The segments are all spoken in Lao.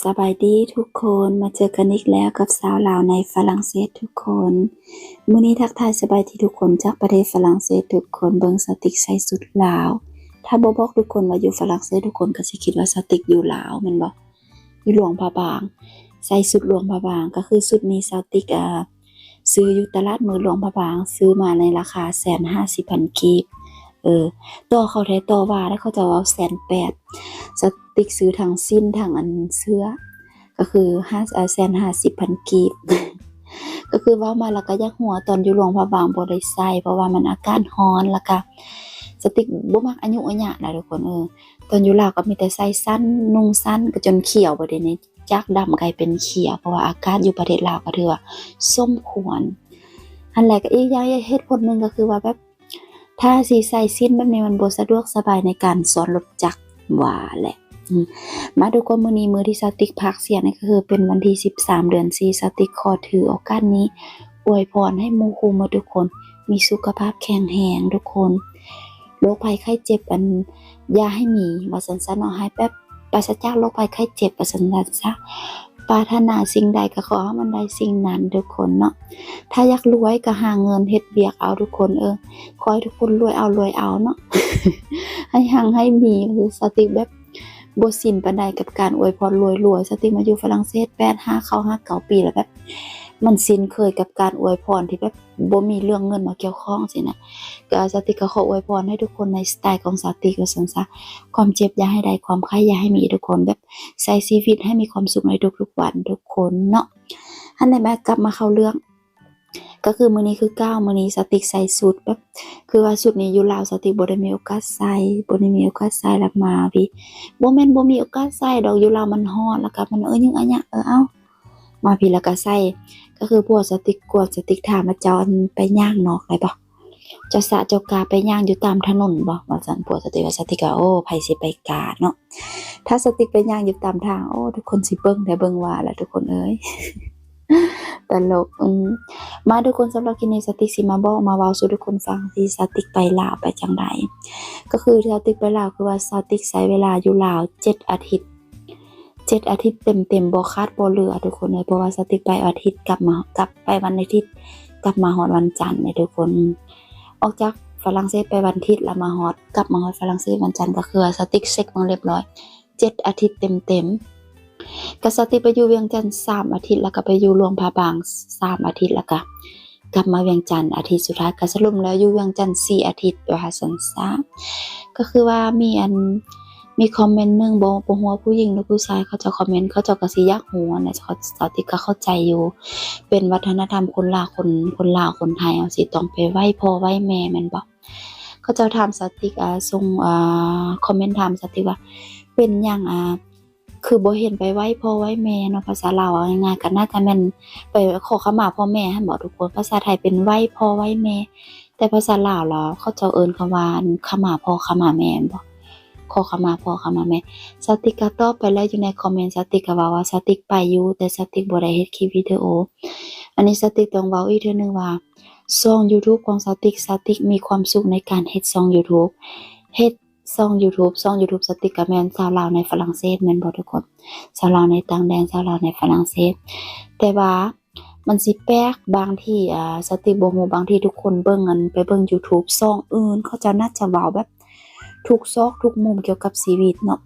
ສະບາຍດີທຸກຄົນ, ມາເຈີກັນອີກແລ້ວກັບສາວລາວໃນຝຣັ່ງເສດທຸກຄົນ. ມື້ນີ້ທັກທາຍສະບາຍດີທຸກຄົນຈາກປະເທດຝຣັ່ງເສດທຸກຄົນ. ເບິ່ງສາວຕິກໃສ່ຊຸດລາວ. ຖ້າບໍ່ບອກທຸກຄົນວ່າຢູ່ຝຣັ່ງເສດ, ທຸກຄົນກໍຊິຄິດວ່າສາວຕິກຢູ່ລາວແມ່ນບໍ່? ຢູ່ຫຼວງພະບາງ, ໃສ່ຊຸດຫຼວງພະບາງ. ກໍຄືຊຸດນີ້ສາວຕິກ ອ່າ ຊື້ຢູ່ຕະຫຼາດມື້ຫຼວງພະບາງ, ຊື້ມາໃນລາຄາແສນຫ້າສິບພັນກີບ. ເອີ ຕໍ່ເຂົາແທ້ຕໍ່ວ່າ ແລ້ວເຂົາເຈົ້າເວົ້າແສນແປດ. ສາວຕິກຊື້ທັງສິ້ນທັງອັນເສື້ອ ກໍຄືຫ້າ ເອີ ແສນຫ້າສິບພັນກີບ. ກໍຄືເວົ້າມາແລ້ວກໍຢາກຫົວ, ຕອນຢູ່ຫຼວງພະບາງບໍ່ໄດ້ໃສ່ ເພາະວ່າມັນອາກາດຮ້ອນ, ແລ້ວກໍສາວຕິກບໍ່ມັກອາຍຸອາຍະນະທຸກຄົນ. ເອີ ຕອນຢູ່ລາວກໍມີແຕ່ໃສ່ສັ້ນ ນຸ່ງສັ້ນ ກໍຈົນຂຽວ ບັດດຽວນີ້ຈາກດຳກາຍເປັນຂຽວ ເພາະວ່າອາກາດຢູ່ປະເທດລາວກໍຖືວ່າສົມຄວນ. ຫັ້ນແຫຼະ, ກໍອີກຢ່າງ ອີກເຫດຜົນໜຶ່ງກໍຄືວ່າແບບ ຖ້າຊິໃສ່ສິ້ນແບບນີ້ ມັນບໍ່ສະດວກສະບາຍໃນການຊ້ອນລົດຈັກວ່າແຫຼະ. ອືມ ມາທຸກຄົນ, ມື້ນີ້ມື້ທີ່ສາວຕິກພາກສຽງນີ້ ກໍຄືເປັນວັນທີສິບສາມ ເດືອນສີ່. ສາວຕິກຂໍຖືໂອກາດນີ້ອວຍພອນໃຫ້ໝູ່ຄູ່ໝົດທຸກຄົນມີສຸຂະພາບແຂງແຮງທຸກຄົນ, ໂລກໄພໄຂ້ເຈັບ ອັນ ຢ່າໃຫ້ມີ ວ່າຊັ້ນຊະເນາະ, ໃຫ້ແບບປາສະຈາກໂລກໄພໄຂ້ເຈັບ ວ່າຊັ້ນຊະ. ປາດຖະໜາສິ່ງໃດກໍຂໍໃຫ້ມັນໄດ້ສິ່ງນັ້ນທຸກຄົນເນາະ. ຖ້າຢາກລວຍກໍຫາເງິນເຮັດວຽກເອົາທຸກຄົນເອີຍ. ຂໍໃຫ້ທຸກຄົນລວຍເອົາ ລວຍເອົາເນາະ, ໃຫ້ຮັ່ງໃຫ້ມີ. ສາວຕິກແບບບໍ່ຊິນປານໃດກັບການອວຍພອນລວຍໆ. ສາວຕິກມາຢູ່ຝຣັ່ງເສດແປດ ຫ້າ ເຂົ້າຫ້າ ເກົ້າປີແລ້ວ, ແບບມັນຊິນເຄີຍກັບການອວຍພອນທີ່ແບບ ບໍ່ມີເລື່ອງເງິນມາກ່ຽວຂ້ອງຊີ້ນະ. ກໍສາວຕິກກໍຂໍອວຍພອນໃຫ້ທຸກຄົນໃນສະໄຕຂອງສາວຕິກວ່າຊັ້ນຊະ, ຄວາມເຈັບຢ່າໃຫ້ໄດ້ ຄວາມໄຂ້ຢ່າໃຫ້ມີທຸກຄົນ, ແບບໃຊ້ຊີວິດໃຫ້ມີຄວາມສຸກໃນທຸກໆວັນທຸກຄົນເນາະ. ຫັ້ນແຫຼະ, ມາ ກັບມາເຂົ້າເລື່ອງ ກໍຄືມື້ນີ້ຄືເກົ່າ, ມື້ນີ້ສາວຕິກໃສ່ຊຸດແບບ ຄືວ່າຊຸດນີ້ຢູ່ລາວສາວຕິກບໍ່ໄດ້ມີໂອກາດໃສ່, ບໍ່ໄດ້ມີໂອກາດໃສ່ ແລ້ວມາພີ້ ບໍ່ແມ່ນບໍ່ມີໂອກາດໃສ່ດອກ, ຢູ່ລາວມັນຮ້ອນ ແລ້ວກໍມັນ ເອີ ຍືງອາຍະ ເອີ ເອົາ ມາພີ້ແລ້ວກໍໃສ່. ກໍຄືຜົວສາວຕິກກວນ ສາວຕິກຖາມວ່າ ເຈົ້າ ອັນ ໄປຍ່າງນອກໄດ້ບໍ່? ເຈົ້າສະເຈົ້າກາໄປຍ່າງຢູ່ຕາມຖະໜົນບໍ່? ວ່າຊັ້ນ. ຜົວສາວຕິກວ່າ ສາວຕິກກໍ ໂອ້ ໃຜຊິໄປກາເນາະ, ຖ້າສາວຕິກໄປຍ່າງຢູ່ຕາມທາງ ໂອ້ ທຸກຄົນຊິເບິ່ງແທ້ເບິ່ງວ່າລະທຸກຄົນເອີຍ. ຕະຫຼົກ. ອືມ ມາທຸກຄົນ, ສຳລັບຄລິບນີ້ສາວຕິກຊິມາບອກມາເວົ້າສູ່ທຸກຄົນຟັງ ທີ່ສາວຕິກໄປລາວໄປຈັ່ງໃດ. ກໍຄືສາວຕິກໄປລາວ ຄືວ່າສາວຕິກໃຊ້ເວລາຢູ່ລາວເຈັດອາທິດ. ເຈັດອາທິດເຕັມໆ ບໍ່ຂາດບໍ່ເຫຼືອທຸກຄົນເອີຍ, ເພາະວ່າສາວຕິກໄປອາທິດ ກັບມາ ກັບໄປວັນອາທິດ ກັບມາຮອດວັນຈັນເດ້ທຸກຄົນ. ອອກຈາກຝຣັ່ງເສດໄປວັນທິດ ແລ້ວມາຮອດ ກັບມາຮອດຝຣັ່ງເສດວັນຈັນ, ກໍຄືວ່າສາວຕິກເຊັກເບິ່ງລຽບລ້ອຍ ເຈັດອາທິດເຕັມໆ. ກໍສາວຕິກໄປຢູ່ວຽງຈັນສາມອາທິດ ແລ້ວກໍໄປຢູ່ຫຼວງພະບາງສາມອາທິດ ແລ້ວກໍ ກັບມາວຽງຈັນອາທິດສຸດທ້າຍ, ກໍສະຫຼຸບແລ້ວຢູ່ວຽງຈັນສີ່ອາທິດວ່າຊັ້ນຊະ. ກໍຄືວ່າມີອັນ ມີຄອມເມັນໜຶ່ງ ບໍ່ ບໍ່ຮູ້ວ່າຜູ້ຍິງຫຼືຜູ້ຊາຍ ເຂົາເຈົ້າຄອມເມັນ ເຂົາເຈົ້າກໍຊິຢາກຮູ້ຫັ້ນແຫຼະ, ສາວ ສາວຕິກກໍເຂົ້າໃຈຢູ່ ເປັນວັດທະນະທຳຄົນລາວ ຄົນ ຄົນລາວຄົນໄທ ເຮົາຊິຕ້ອງໄປໄຫວ້ພໍ່ໄຫວ້ແມ່ແມ່ນບໍ່? ເຂົາເຈົ້າຖາມສາວຕິກ ອ່າ ສົ່ງ ອ່າ ຄອມເມັນຖາມສາວຕິກວ່າ ເປັນຫຍັງ ອ່າ ຄືບໍ່ເຫັນໄປໄຫວ້ພໍ່ໄຫວ້ແມ່ເນາະ, ພາສາລາວເວົ້າງ່າຍໆ ກໍໜ້າຈະແມ່ນໄປຂໍຂະມາພໍ່ແມ່ຫັ້ນບໍທຸກຄົນ. ພາສາໄທເປັນໄຫວ້ພໍ່ໄຫວ້ແມ່, ແຕ່ພາສາລາວລະເຂົາເຈົ້າເອີ້ນຄຳວ່າ ອັນ ຂະມາພໍ່ຂະມາແມ່ແມ່ນບໍ? ຂໍຂະມາພໍ່ຂະມາແມ່. ສາວຕິກກໍຕອບໄປແລ້ວຢູ່ໃນຄອມເມັນ, ສາວຕິກກໍເວົ້າວ່າສາວຕິກໄປຢູ່ ແຕ່ສາວຕິກບໍ່ໄດ້ເຮັດຄລິບວິດີໂອ. ອັນນີ້ສາວຕິກຕ້ອງເວົ້າອີກເທື່ອໜຶ່ງວ່າ ຊ່ອງຢູທູບຂອງສາວຕິກ, ສາວຕິກມີຄວາມສຸກໃນການເຮັດຊ່ອງຢູທູບ, ເຮັດ ຊ່ອງຢູທູບ, ຊ່ອງຢູທູບສາວຕິກກໍແມ່ນຊາວລາວໃນຝຣັ່ງເສດແມ່ນບໍ່ທຸກຄົນ? ຊາວລາວໃນຕ່າງແດນ, ຊາວລາວໃນຝຣັ່ງເສດ. ແຕ່ວ່າມັນຊິແປກບາງທີ່ ອ່າ ສາວຕິກບໍ່ຮູ້, ບາງທີ່ທຸກຄົນເບິ່ງ ອັນ ໄປເບິ່ງຢູທູບຊ່ອງອື່ນ ເຂົາເຈົ້າໜ້າຈະເວົ້າແບບທຸກຊອກທຸກມຸມກ່ຽວກັບຊີວິດເນາະ.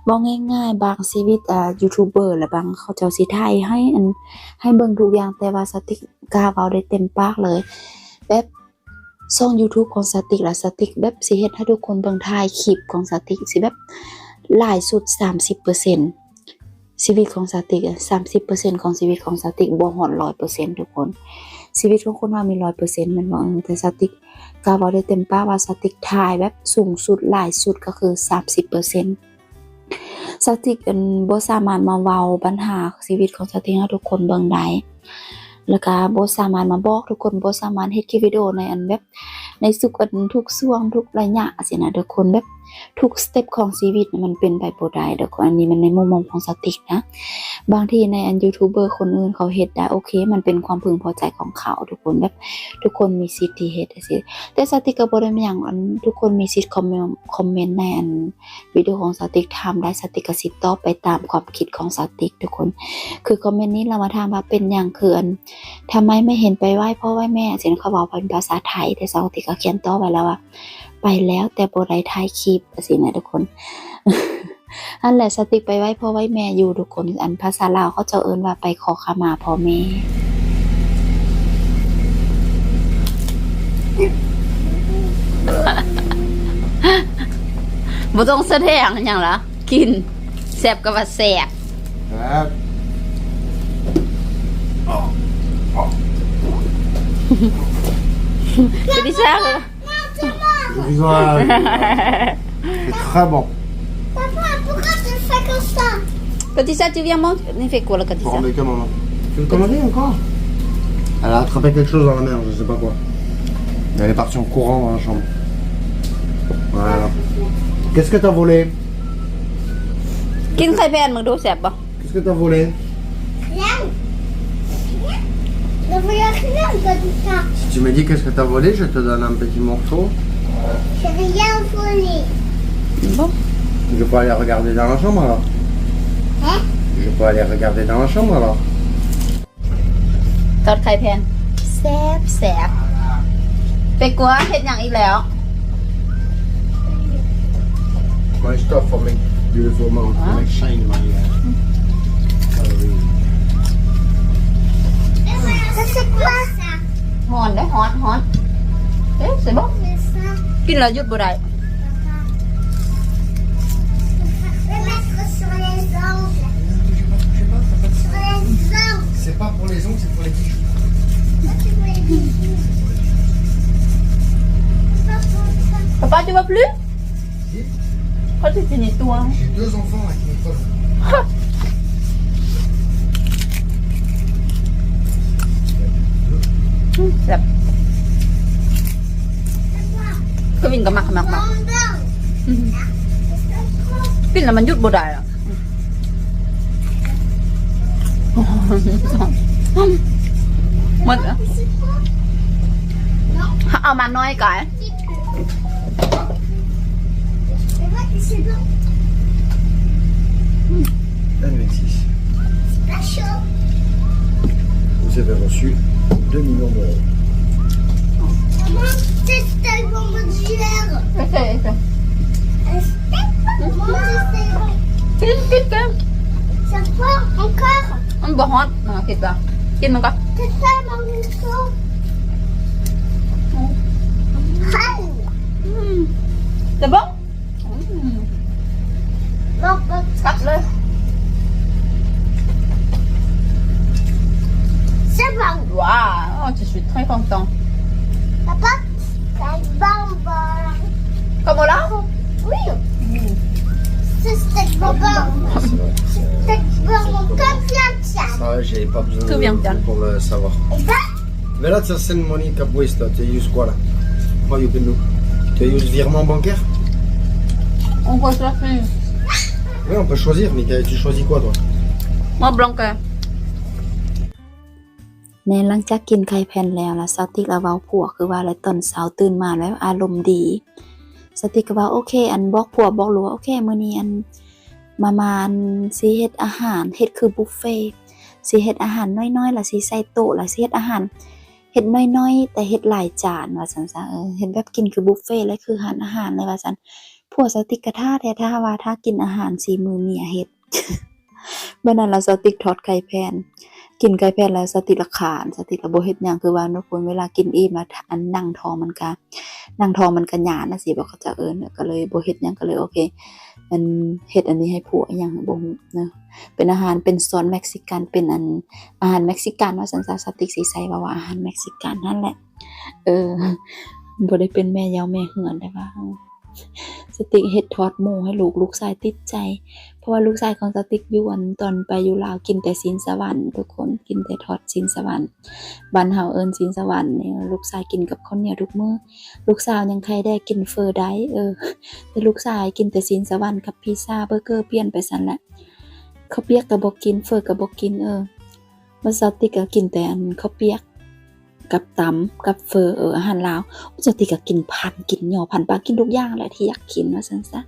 ເວົ້າງ່າຍໆ ບາງຊີວິດ ອ່າ ຢູທູບເບີ ແລະ ບາງເຂົາເຈົ້າຊິຖ່າຍໃຫ້ ອັນ ໃຫ້ເບິ່ງທຸກຢ່າງ, ແຕ່ວ່າສາວຕິກກ້າເວົ້າໄດ້ເຕັມປາກເລີຍ ແບບ ຊ່ອງຢູທູບຂອງສາວຕິກລະ ສາວຕິກແບບຊິເຮັດໃຫ້ທຸກຄົນເບິ່ງ ຖ່າຍຄລິບຂອງສາວຕິກຊິແບບຫຼາຍສຸດສາມສິບເປີເຊັນ ຊີວິດຂອງສາວຕິກ ສາມສິບເປີເຊັນຂອງຊີວິດຂອງສາວຕິກ, ບໍ່ຮອດຮ້ອຍເປີເຊັນທຸກຄົນ. ຊີວິດຂອງຄົນເຮົາມີຮ້ອຍເປີເຊັນແມ່ນບໍ່? ເອີ ແຕ່ສາວຕິກກ້າເວົ້າໄດ້ເຕັມປາກວ່າສາວຕິກຖ່າຍແບບສູງສຸດ ຫຼາຍສຸດກໍຄືສາມສິບເປີເຊັນ. ສາວຕິກ ອັນ ບໍ່ສາມາດມາເວົ້າບັນຫາຊີວິດຂອງສາວຕິກໃຫ້ທຸກຄົນເບິ່ງໄດ້ ແລ້ວກະບໍ່ສາມາດມາບອກທຸກຄົນ, ບໍ່ສາມາດເຮັດຄລິບວິດີໂອໃນ ອັນ ແບບ ໃນທຸກ ອັນ ທຸກຊ່ວງ ທຸກໄລຍະຊີ້ນະທຸກຄົນ, ແບບ ທຸກສະເຕັບຂອງຊີວິດມັນເປັນໄປບໍ່ໄດ້ທຸກຄົນ. ອັນນີ້ມັນໃນມຸມມອງຂອງສາວຕິກນະ. ບາງທີໃນອັນຢູທູບເບີຄົນອື່ນເຂົາເຮັດໄດ້ ໂອເຄ ມັນເປັນຄວາມເພິ່ງພໍໃຈຂອງເຂົາ ທຸກຄົນ ແບບທຸກຄົນມີສິດທີ່ເຮັດຈັ່ງຊີ້ ແຕ່ສາວຕິກກໍບໍ່ໄດ້ມີຫຍັງ ອັນທຸກຄົນມີສິດຄອມເມັນ ຄອມເມັນໃນອັນວິດີໂອຂອງສາວຕິກ ຖາມໄດ້ ສາວຕິກກໍຊິຕອບໄປຕາມຄວາມຄິດຂອງສາວຕິກ ທຸກຄົນ. ຄືຄອມເມັນນີ້ລາວມາຖາມວ່າ ເປັນຫຍັງຄືອັນ ທຳໄມໄມ່ເຫັນໄປໄຫວ້ພໍ່ໄຫວ້ແມ່ ຈັ່ງຊີ້ ເຂົາເວົ້າເປັນພາສາໄທ ແຕ່ສາວຕິກກໍຂຽນຕອບໄວ້ແລ້ວວ່າ ໄປແລ້ວ ແຕ່ບໍ່ໄດ້ຖ່າຍຄລິບ ຈັ່ງຊີ້ນະ ທຸກຄົນ. ຫັ້ນແຫຼະ ສາວຕິກໄປໄຫວ້ພໍ່ໄຫວ້ແມ່ຢູ່ ທຸກຄົນ ອັນພາສາລາວເຂົາເຈົ້າເອີ້ນວ່າໄປຂໍຂະມາພໍ່ແມ່. ບໍ່ຕ້ອງສະແດງຫຍັງລະ ກິນ ແຊບກໍວ່າແຊບ. ແຊບ. Jadi saya. Excuse-moi, c'est très bon. Papa, pourquoi tu fais comme ça ? Quand tu sais, tu viens manger. Il fait quoi, là, quand tu sais ? Pour embêter maman. Tu veux te connecter encore ? Elle a attrapé quelque chose dans la main, je sais pas quoi. Elle est partie en courant dans la chambre. Voilà. Qu'est-ce que t'as volé ? ກິນໄຂ່ແຜ່ນເບິ່ງດູ ແຊບບໍ່? Qu'est-ce que t'as volé ? Rien. Rien. Ne voulais rien, pas du tout. Si tu me dis qu'est-ce que t'as volé, je te donne un petit morceau. J'ai rien volé. Bon. Je peux aller regarder dans la chambre alors ? Hein ? Je peux aller regarder dans la chambre alors ? ທອດໄຂ່ແຜ່ນ ແຊບໆ. ເປັກກົວເຮັດຫຍັງອີກແລ້ວ? My stuff for make beautiful mouth, for make shine my, uh, coloring. Ça, c'est quoi ça ? ຮ້ອນເດ້ ຮ້ອນ ຮ້ອນ. ເອະ c'est bon. ກິນແລ້ວຢຸດບໍ່ໄດ້. Papa. Faut mettre sur les ongles. Sur les ongles. C'est pas pour les ongles, c'est pour les bijoux. Moi, c'est pour les bijoux. Papa, tu vois plus ? Si. Quand tu finis, toi. J'ai deux enfants avec mes potes. ອືມ ແຊບ. ກະວິນກໍມັກ ມັກ ມັກ. ອືມ ກິນແລ້ວມັນຢຸດບໍ່ໄດ້ລະ. ໝົດແລ້ວ ເອົາມາໜ້ອຍກາຍ. Un virgule six. Vous avez reçu deux millions d'euros. Maman, c'est tellement dur. Essaye, essaye. C'est tellement dur. Qu'est-ce que c'est ? C'est quoi encore ? ມັນບໍ່ຮອດ ມັນກໍຄິດວ່າ ກິນມັນກໍ C'est tellement dur. ອືມ C'est bon ? ອືມ ກັດເລີຍ. C'est bon. Waouh, je suis très content. Papa, c'est bon, bon. Comme là ? Oui. C'est, c'est bon, bon. C'est bon, bon, comme ça. Ça, j'ai pas besoin de vous pour le savoir. Et ben, Mais là, tu as send money cap West, là, tu as use quoi, là ? How you can do ? Tu as use virement bancaire ? On peut choisir. Oui, on peut choisir, mais t'as, tu choisis quoi, toi ? Moi, bancaire. ແມ່ນ ຫຼັງຈາກກິນໄຂ່ແຜ່ນແລ້ວລະ ສາວຕິກລະເວົ້າຜົວ ຄືວ່າແຫຼະ ຕອນເຊົ້າຕື່ນມາແລ້ວອາລົມດີ ສາວຕິກກໍວ່າ ໂອເຄ ອັນ ບອກຜົວ ບອກລູກວ່າ ໂອເຄ ມື້ນີ້ ອັນ ມາມ່າ ອັນ ຊິເຮັດອາຫານ ເຮັດຄືບຸບເຟ ຊິເຮັດອາຫານນ້ອຍໆ ລະຊິໃສ່ໂຕະ ລະຊິເຮັດອາຫານ ເຮັດນ້ອຍໆ ແຕ່ເຮັດຫຼາຍຈານ ວ່າຊັ້ນຊະ. ເອີ ເຮັດແບບກິນຄືບຸບເຟ ແລະ ຄືຮ້ານອາຫານເລີຍ ວ່າຊັ້ນ. ຜົວສາວຕິກກະຖ້າແທ້ ຖ້າວ່າຖ້າກິນອາຫານສີ່ມື້ເມຍເຮັດ. ບາດນັ້ນລະສາວຕິກທອດໄຂ່ແຜ່ນ ກິນໄຂ່ແຜ່ນແລ້ວສາວຕິກລະຄ້ານ ສາວຕິກລະບໍ່ເຮັດຫຍັງ ຄືວ່າເນາະ ຄົນເວລາກິນອີ່ມລະ ອັນ ໜັງທ້ອງມັນກະ ໜັງທ້ອງມັນກະຍານນະ ຊິບອກເຂົາເຈົ້າເອີ້ນ ກໍເລີຍບໍ່ເຮັດຫຍັງ ກໍເລີຍ ໂອເຄ ອັນ ເຮັດອັນນີ້ໃຫ້ຜົວ ອີ່ຫຍັງບໍ່ຮູ້ເນາະ ເປັນອາຫານ ເປັນຊອດເມັກຊິກັນ ເປັນອັນ ອາຫານເມັກຊິກັນ ວ່າຊັ້ນຊະ ສາວຕິກຊິໃຊ້ເວົ້າວ່າອາຫານເມັກຊິກັນຫັ້ນແຫຼະ. ເອີ ບໍ່ໄດ້ເປັນແມ່ເຍົາແມ່ເຮືອນ ແຕ່ວ່າ ສາວຕິກເຮັດທອດໝູໃຫ້ລູກ ລູກຊາຍຕິດໃຈ ເພາະວ່າລູກຊາຍຂອງສາວຕິກຢູ່ ອັນ ຕອນໄປຢູ່ລາວກິນແຕ່ຊີ້ນສະຫວັນ ທຸກຄົນ ກິນແຕ່ທອດຊີ້ນສະຫວັນ ບ້ານເຮົາເອີ້ນຊີ້ນສະຫວັນນີ້ ລູກຊາຍກິນກັບເຂົ້າໜຽວທຸກມື້ ລູກສາວຍັງໄຄແດ່ກິນເຝີໄດ້ ເອີ ແຕ່ລູກຊາຍກິນແຕ່ຊີ້ນສະຫວັນກັບພິຊາເບີເກີ ປ່ຽນໄປຊັ້ນແຫຼະ. ເຂົ້າປຽກກໍບໍ່ກິນ ເຝີກໍບໍ່ກິນ ເອີ ແລ້ວສາວຕິກກໍກິນແຕ່ອັນເຂົ້າປຽກກັບຕຳກັບເຝີ ເອີ ອາຫານລາວ. ສາວຕິກກໍກິນພັນ ກິນຫຍໍ້ພັນປາ ກິນທຸກຢ່າງແຫຼະທີ່ຢາກກິນວ່າຊັ້ນຊະ.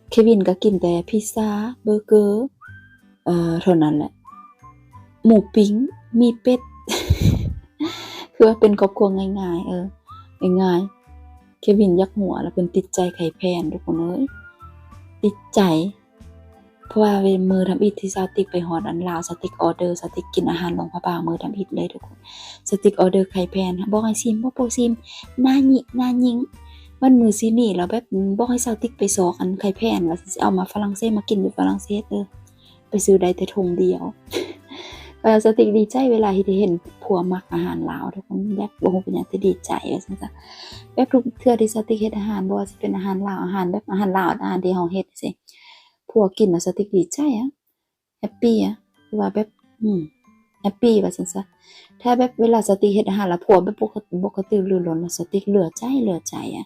ເຄວິນກໍກິນແຕ່ພິຊາ ເບີເກີ ເອີ ເທົ່ານັ້ນແຫຼະ ໝູປີ້ງ ໝີ່ເປັດ ຄືວ່າເປັນຄອບຄົວງ່າຍໆ ເອີ ງ່າຍໆ. ເຄວິນຢາກຫົວ ແລ້ວເພິ່ນຕິດໃຈໄຂ່ແຜ່ນ ທຸກຄົນເອີຍ ຕິດໃຈ. ເພາະວ່າເວ- ມື້ທຳອິດທີ່ສາວຕິກໄປຮອດອັນລາວ ສາວຕິກອໍເດີ ສາວຕິກກິນອາຫານຫຼວງພະບາງມື້ທຳອິດເລີຍທຸກຄົນ. ສາວຕິກອໍເດີໄຂ່ແຜ່ນ ບອກໃຫ້ຊິມ ບໍ່ ບໍ່ຊິມ ໜ້າຍິງ ໜ້າຍິງ. ມັນມື້ຊິໜີແລ້ວແບບ ອືມ ບອກໃຫ້ສາວຕິກໄປຊອກອັນໄຂ່ແຜ່ນ ວ່າຊິເອົາມາຝຣັ່ງເສດ ມາກິນຢູ່ຝຣັ່ງເສດເດີ ໄປຊື້ໄດ້ແຕ່ຖົງດຽວ. ເອີ ສາວຕິກດີໃຈເວລາທີ່ໄດ້ເຫັນຜົວມັກອາຫານລາວ ທຸກຄົນ ແບບບໍ່ຮູ້ເປັນຫຍັງແຕ່ດີໃຈວ່າຊັ້ນຊະ. ແບບທຸກເທື່ອທີ່ສາວຕິກເຮັດອາຫານ ບໍ່ວ່າຊິເປັນອາຫານລາວ ອາຫານແບບອາຫານລາວ ອາຫານທີ່ເຮົາເຮັດຊີ້ ຜົວກິນແລ້ວສາວຕິກດີໃຈອະ ແຮບປີອະ ຄືວ່າແບບ ອືມ ແຮບປີວ່າຊັ້ນຊະ. ຖ້າແບບເວລາສາວຕິກເຮັດອາຫານແລ້ວຜົວແບບບໍ່ກະ- ບໍ່ກະຕືລືລົ້ນ ແລ້ວສາວຕິກເຫຼືອໃຈ ເຫຼືອໃຈອະ